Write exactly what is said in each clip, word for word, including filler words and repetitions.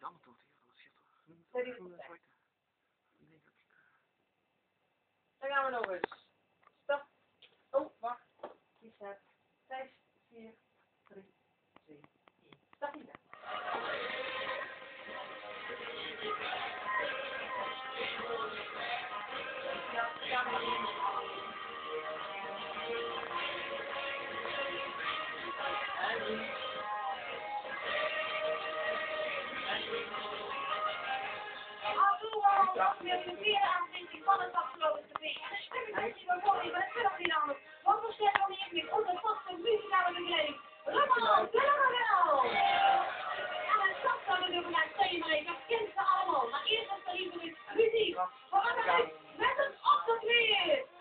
Daan gaon v'r nog ins. Start. Oh, wach. Reset. Vief, veer, drie, twee, ein. Start. Hallo, welkom bij de vierde aflevering van het Vastelaovend Café. En de stem is misschien wel mooi, maar dat kan ook niet anders. Want we stellen hier met onze vaste muzikale begeleiding, Roman Delamarel. En het zag dat we vandaag twee, maar ik herken ze allemaal. Maar eerst was er even muziek. We gaan eruit met een optreden.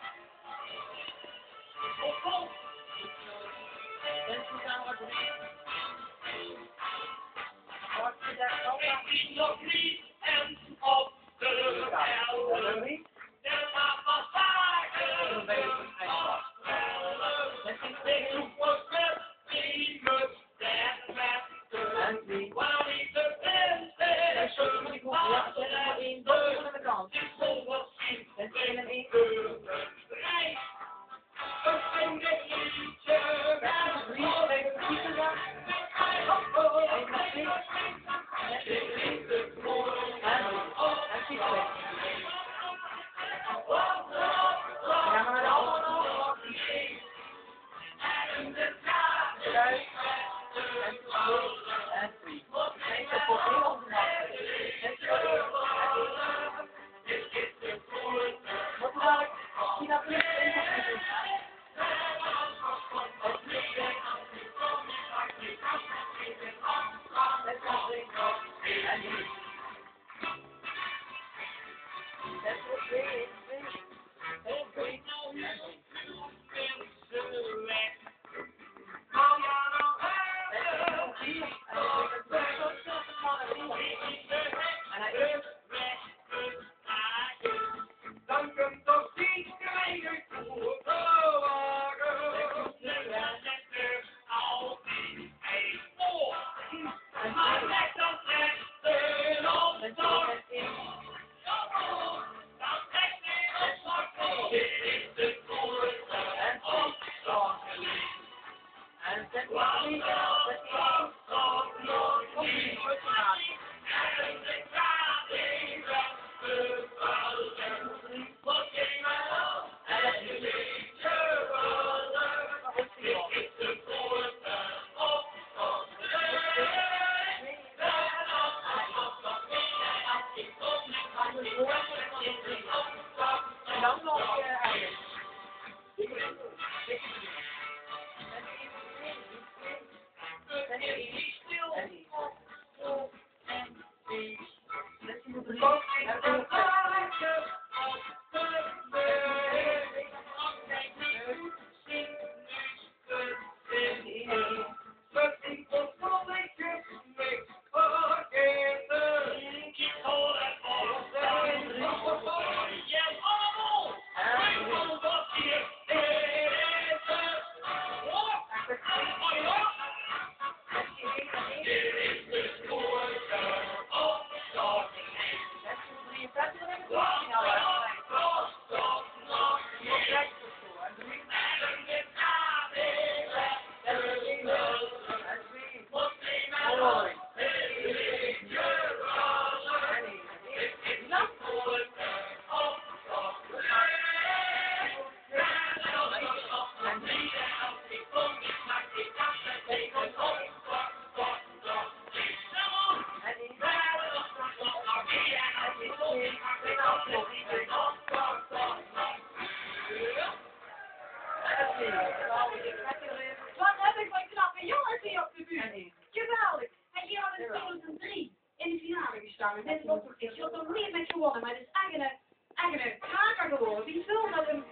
Wat heb ik een knappe jongens hier op de bühne. Geweldig. Hij hier al in tweeduizend drie in de finale gestaan. Mensen, ik had er niet met gewonnen, maar het is echt een, echt een kraker geworden. Wie veel dat hem